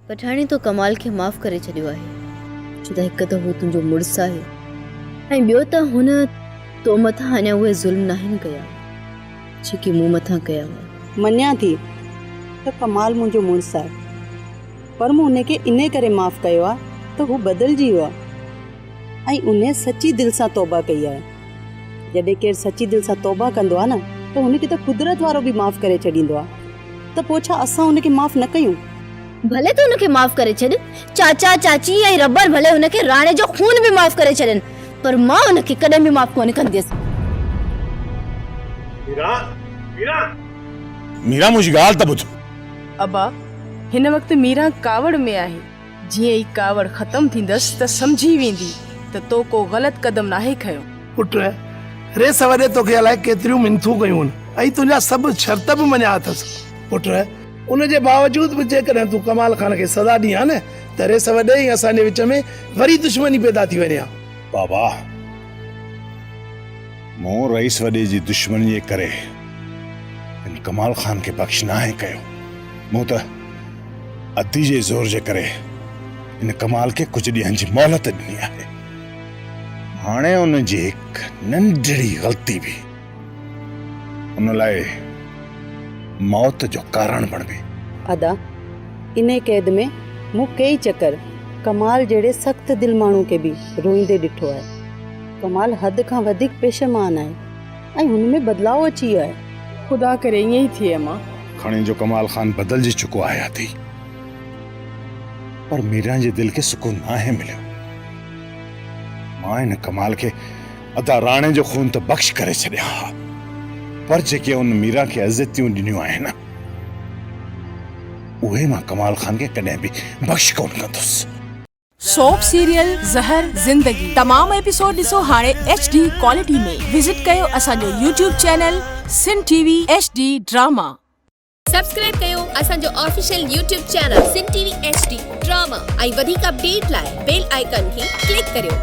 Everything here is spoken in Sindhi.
پٺاڻي تو ڪمال کي معاف ڪري ڇڏيو آهي، ڇو ته هڪ ته هو تنهنجو مڙس آهي ۽ ٻيو ته هن تو مٿان اڃا اهي ظلم ناهن ڪيا، جيڪي مون مٿان ڪيا هئا. مڃيان ٿي ته ڪمال منهنجو مڙس آهي، پر مون ان کي انهي ڪري معاف ڪيو آهي ته هو بدلجي ويو آهي ۽ انهي سچي دل سان توبه ڪئي آهي. جڏهن ڪير سچي دل سان توبه ڪندو آهي نه ته هن کي ته قدرت وارو به معاف ڪري ڇڏيندو آهي. ته پوء ڇا اسان ان کي معاف نه ڪيون؟ ڀلي تون ان کي معاف ڪري ڇڏ، چاچا، چاچي ۽ ربر ڀلي هن کي راڻي جو خون به معاف ڪري ڇڏين، پر مان ان کي ڪڏهن به معاف ڪونه ڪنديس. ميران! ميران! ميران منهنجي ڳالهه ته ٻڌ. ابا، هن وقت ميران ڪاوڙ ۾ آهي. جيئن ئي ڪاوڙ ختم ٿيندس ته سمجهي ويندي ته تو ڪو غلط قدم ناهي کنيو. پٽ، ريس وڏي توکي الائي ڪيتريون منٿون ڪيون آهن ۽ تنهنجا سڀ شرط به مڃيا اٿس. پٽ، ان جي باوجود به جيڪڏهن تون ڪمال خان کي سزا ڏين ها نه ته ريس وڏي ۽ اسان جي وچ ۾ وري دشمني پيدا ٿي وڃي ها. بابا، مون رئيس وڏي جي دشمنيء جي ڪري ان ڪمال خان کي بخش ناهي ڪيو. مون ته ادي جي زور جي ڪري ان ڪمال کي ڪجهه ڏينهن جي مهلت ڏني آهي. هاڻي ان جي هڪ ننڍڙي غلطي به ان لاء موت جو ڪارڻ بڻبي. ادا، انهي قيد ۾ مون ڪيئي چڪر ڪمال جهڙي سخت دل ماڻهو کي به روئيندي ڏٺو آهي. ڪمال حد کان وڌيڪ پيشمان آهي ۽ هن ۾ بدلاء اچي ويو آهي. خدا ڪري ائين ئي ٿئي امان. کڻي جو ڪمال خان بدلجي چڪو آهي ادي، پر ميران جي دل کي سڪون ناهي مليو. مان ان ڪمال کي ادا راڻي جو خون ته بخش ڪري ڇڏيان ها، پر جيڪي ان ميران کي اذيتيون ڏنيون آهن، اهي مان ڪمال خان کي ڪڏهن به بخش ڪونه ڪندس. سوپ سيريل زهر زندگي تمام ايپيسوڊ ڏسو هاڻي ايڇ ڊي ڪوالٽي ۾ وزٽ ڪيو اسان جو YouTube channel Sindh T V H D drama. Subscribe ڪيو اسان جو official YouTube channel Sindh T V H D drama ۽ وڌيڪ اپڊيٽ لاء بيل آئيڪان کي ڪلڪ ڪريو.